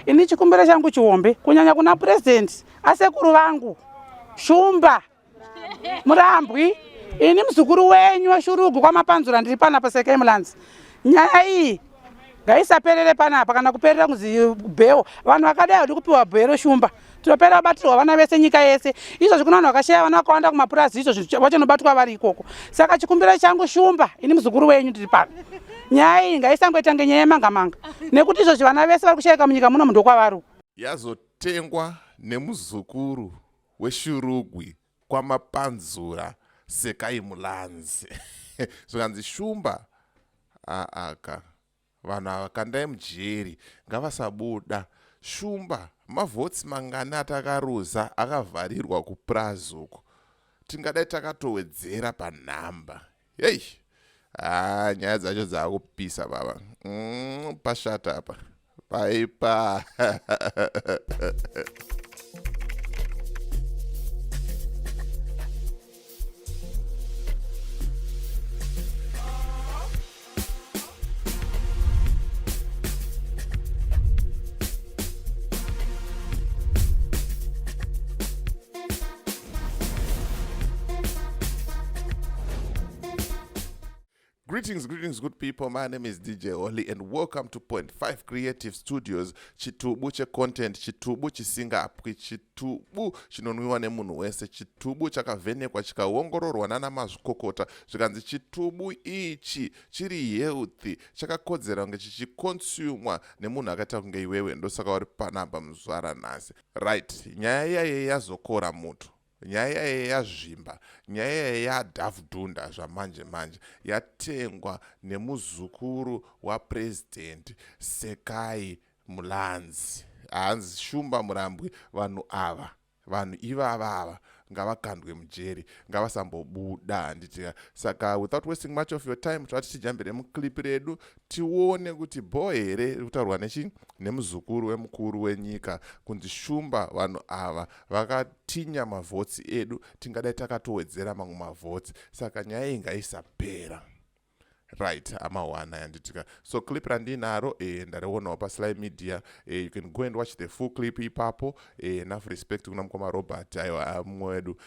Ini chikumbiro changu chihombe kunyanya kuna president asekuru vangu Shumba Murambwi, ini muzukuru wenyu weShurugu kwaMapanzura, ndiri panapa Sekemulands. Nyaya iyi ngaisaperere panapa kana kuperera kunzi bheo. Vanhu vakadai havadi kupiwa bhero Shumba, tinopera kubatirwa vana vese nyika yese. Izvozvi kuna vanhu vakashaya vana vakawanda kumapurazi, izvozvi vachanobatwa vari ikoko. Saka chikumbiro changu Shumba, ini muzukuru wenyu ndiri pano, nyaya iyi ngaisangoita ngenyaya yemanga manga, nekuti izvozvi vana vese vari kushayika munyika muno ndokwavari. Yazotengwa nemuzukuru weShurugwi kwaMapanzura Sekai Mulanzi. Zvikanzi Shumba aaka vanhu ava kandai mujeri ngavasabuda. Shumba mavhotsi mangani atakaruza akavharirwa kupurazi uko tingadai takatowedzera panhamba. Hey! Ah, nyaya dzacho dzaakupisa baba. Pashata apa. Paipa. Greetings, greetings, good people. My name is DJ Holly and welcome to Point 5 Creative Studios. Chitubu checontent, chitubu chisingapwi, chitubu chinonwiwa nemunhu wese, chitubu chakavhenekwa chikaongororwa nana mazvikokota zvikanzi chitubu ichi chiri healthy, chakakodzera kunge chichikonsumwa nemunhu akaita kunge iwewe. Ndosaka uri panapa muzvara nhasi. Right, nyaya iyaye yazokora muto. Nyaya iyaye yazvimba, nyaya iyaye yadhavhudhunda zvamanje manje, yatengwa nemuzukuru waPresident Sekai Mulanzi. Hanzi Shumba Murambwi, vanhu ava, vanhu ivava ava ngavakandwe mujeri, ngavasambobuda, handitika. Saka without wasting much of your time, toda tichijambire muclip redu tione kuti bho here riri kutaurwa nechi nemuzukuru wemukuru wenyika kunzi Shumba, vanhu ava vakatinya mavhotsi edu, tingadai takatowedzera mamwe mavhotsi, saka nyaya iyi ngaisapera. Right, amawana yanditika. So clip randinaro ndarionawo paSly Media. You can go and watch the full clip ipapo. Enough respect kuna mukoma Robert, aiwa mumwe wedu.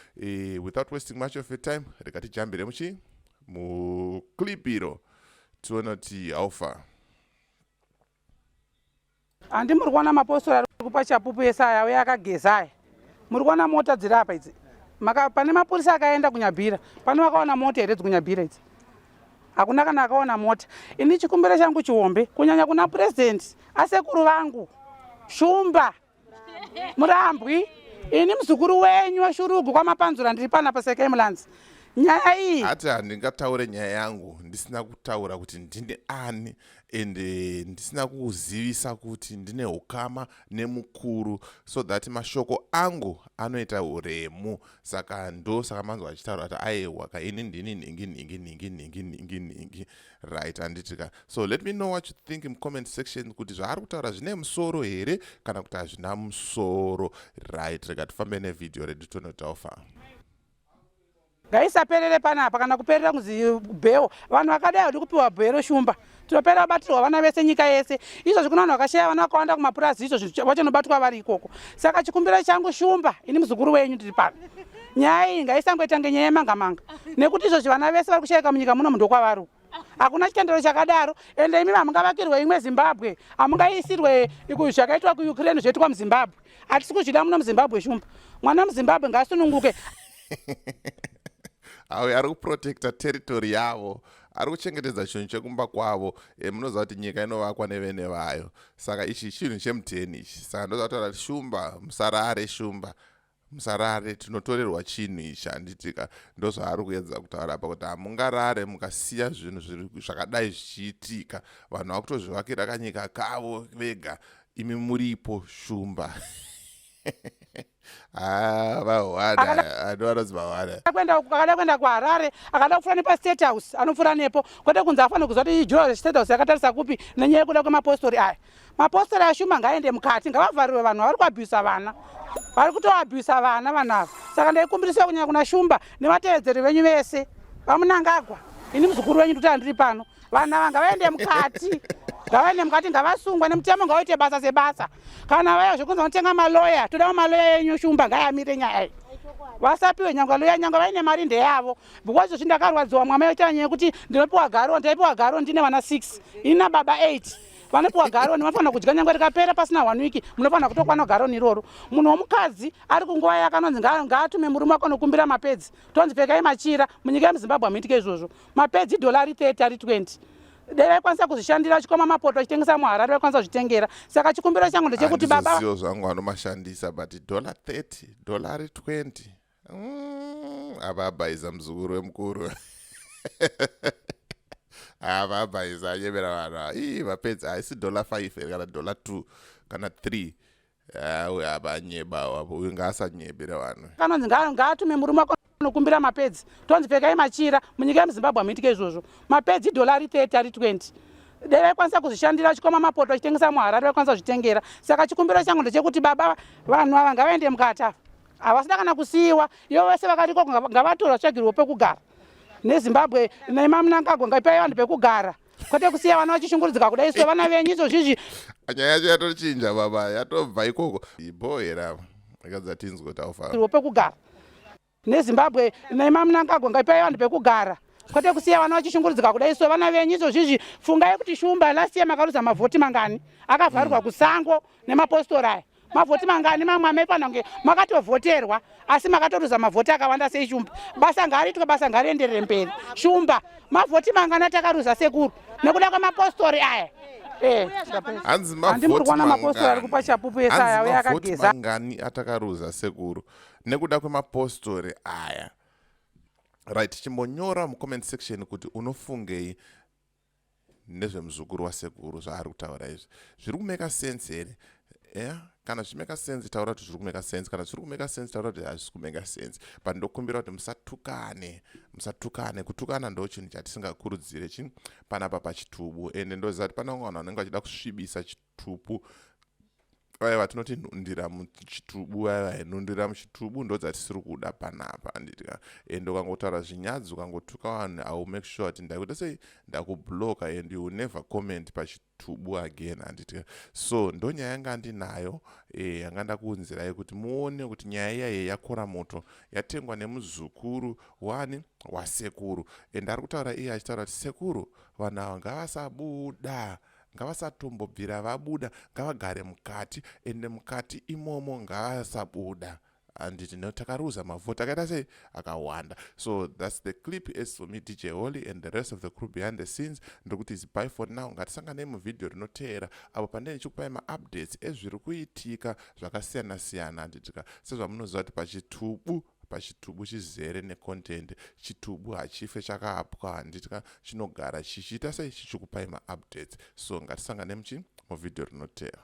Without wasting much of your time, rega tijambire muchi muclip iro tione kuti how far. Handi muri kuona mapostori ari kupa chapupu ese aya uye akageza aya. Muri kuona mota dziri apa idzi. Maka, pane mapurisa akaenda kuNyabhira. Pane vakaona mota here dzikuNyabhira idzi? Hakuna kana akaona mota. Ini chikumbiro changu chihombe kunyanya kuna president asekuru vangu Shumba Murambwi, ini muzukuru wenyu weShurugu kwaMapanzura, ndiri panapa Sekemulands. Nyaya iyi Ati handingataure nyaya yangu ndisina kutaura kuti ndini ani ende ndisina kuzivisa kuti ndine ukama nemukuru, so that mashoko angu anoita uremu. Saka ndo saka manzwa achitaura kuti aiwa ka ini ndini nhingi nhingi nhingi nhingi nhingi nhingi. Right, handitika. So let me know what you think in comment section kuti zvaari kutaura zvine musoro here kana kuti hazvina musoro. Right, rega tifambe nevideo redu tonotaura. Ngaisaperere panapa kana kuperera kunzi bheo. Vanhu vakadai havadi kupiwa bhero Shumba, tinopera kubatirwa vana vese nyika yese. Izvozvi kuna vanhu vakashaya vana vakawanda kumapurazi, izvozvi vachanobatwa vari ikoko. Saka chikumbiro changu Shumba, ini muzukuru wenyu ndiri pano, nyaya iyi ngaisangoita ngenyaya yemanga manga, nekuti izvozvi vana vese vari kushayika munyika muno ndokwavari. Hakuna chitendero chakadaro. Ende imi hamungavakirwe imwe Zimbabwe, hamungaisirwe zvakaitwa kuUkraine zvoitwa muZimbabwe. Hatisi kuzvida muno muZimbabwe Shumba. Mwana muZimbabwe ngaasununguke. Awe ari kuprotecta territory yavo, ari kuchengetedza chinhu chekumba kwavo. Munoziva kuti nyika inovakwa nevene vayo, saka ichi chinhu chemuteni ichi. Saka ndozvataura kuti Shumba musarare, Shumba musarare, tinotorerwa chinhu ichi, handitika. Ndozvaari kuedza kutaura apa kuti hamungarare mukasiya zvinhu zvakadai zvichiitika. Vanhu vakutozvivakira kanyika kavo vega, imi muripo Shumba. Akada kuenda kuHarare, akada kupfuura nepaState House, anopfuura nepo, kwete kunzi afanira kuziva kuti ijura reState House yakatarisa kupi nenyaya yekuda kwemapostori aya. Mapostori aShumba ngaaende mukati, ngavavharirwe vanhu vari kuabhusa vana, vari kutoabhusa vana vanhu ava. Saka ndaikumbirisa kunyanya kuna Shumba nevatevedzeri venyu vese, VaMnangagwa, ini muzukuru wenyu ndikuti handiri pano. Vanhu ava ngavaende mukati, ngavaende mukati, ngavasungwe nemutemo, ngavaite basa sebasa. Kana vaya zvekunzi vanotenga maloya, todawo maloya enyu Shumba, ngaayamire nyaya iyi. Vasapiwe nyangwe loya, nyangwe vaine mari ndeyavo. Because izvozvi ndakarwadziwa mwama yoita nyaya yekuti ndinopiwa garo, ndaipiwa garo ndine vana 6, ini nababa 8. Vanopiwa garoni vanofanira kudya nyangwe rikapera pasina one week, munofanira kutokwana garoni iroro. Munhu womukadzi ari kunguva yakanonzi ngaatume murume wake anokumbira mapedzi, tonzi pfekai machira. Munyika yemuZimbabwe hamuitike izvozvo. Mapedzi dhola ari 30 ari 20. Dai vaikwanisa kuzvishandira vachikoma mapoto vachitengesa muHarare, vaikwanisa kuzvitengera. Saka chikumbiro changu ndechekuti baba Handizozivo zvangu vanomashandisa, but dollar 30, dollar 20, apa abhaisa muzukuru wemukuru, apa abhaisa, anyemera vanhu. Ii, mapedzi haisi dollar 5 here kana dollar 2 kana 3? Awe, apa anyeba apo, uyu ngaasanyebere vanhu. Kanonzi ngaatume murume wake anokumbira mapedzi, tonzi pfekai machira. Munyika yemuZimbabwe hamuitike izvozvo. Mapedzi dhola ari 30 ari 20. Dai vaikwanisa kuzvishandira vachikoma mapoto vachitengesa muHarare, vaikwanisa kuzvitengera. Saka chikumbiro changu ndechekuti baba, vanhu ava ngavaende mukati ava, havasina kana kusiyiwa. Ivo vese vakariko ngavatorwa, vatsvagirwe pekugara neZimbabwe nemaMnangagwa. Ngaipai vanhu pekugara, kwete kusiya vana vachishungurudzika kudai. So vana venyu izvozvizvi Nyaya yacho yatochinja baba, yatobva ikoko. Ibo here apa akadza tinzwe kuti aufa pekugara neZimbabwe nemaMnangagwa. Ngaipai vanhu pekugara, kwete kusiya vana vachishungurudzika kudai. So vana venyu izvozvizvi, fungai kuti Shumba, last year makaruza mavhoti mangani akavharirwa kusango nemapostori aya? Mavhoti mangani mamwe amaifanira kunge makatovhoterwa, asi makatoruza mavhoti akawanda sei, Shumba? Basa ngariitwe, basa ngarienderere mberi, Shumba. Mavhoti mangani atakaruza, sekuru, nekuda kwemapostori aya? Hanzi Handi muri kuona mapostori ari kupa chapupu yesaya uye mavhoti akageza? mangani atakaruza, sekuru, nekuda kwemapostori aya? Right, chimbonyora mucomment section kuti unofungei nezvemuzukuru wasekuru zvaari kutaura izvi. Zviri kumeka sense here? Yeah, kana zvichimeka sense, taura kuti zviri kumeka sense. Kana zviri kumeka sense, taura kuti hazvisi kumeka sense. But ndokumbira kuti musatukane, musatukane. Kutukana ndo chinhu chatisingakurudzire chi panapa pachitubu. Ende ndoziva kuti pane vamwe vanhu vanenge vachida kusvibisa chitubu, vaya vatinoti nhundira muchitubu. Vaya nhundira muchitubu ndo dzatisiri kuda panapa, handiti? Ende ukangotaura zvinyadzi, ukangotuka vanhu, I will make sure kuti ndakuita sei, ndakubloka, and you will never comment pachitubu again, handiti? So ndo nyaya yanga ndinayo, yanga ndakuunzirai kuti muone kuti nyaya iyaye yakora moto, yatengwa nemuzukuru wani, wasekuru. And ari kutaura iye achitaura kuti, "Sekuru, vanhu ava ngavasabuda, ngavasatombobvira vabuda, ngavagare mukati, ende mukati imomo ngavasabuda," handiti? No, takaruza mavhoti akaita sei, akawanda. So that's the clip. As for me, DJ Holly, and the rest of the crew behind the scenes, ndokuti is bye for now. Ngatisanganei muvhidhiyo rinoteera apo pandee ndichikupai maupdates ezviri kuitika zvakasiyana-siyana, handitika? Sezvamunoziva kuti pachitubu, pachitubu chizere necontent. Chitubu hachife chakapwa, handitika? Chinogara chichiita sei, chichikupai maupdates. So ngatisangane muchi muvhidhiyo rinoteera.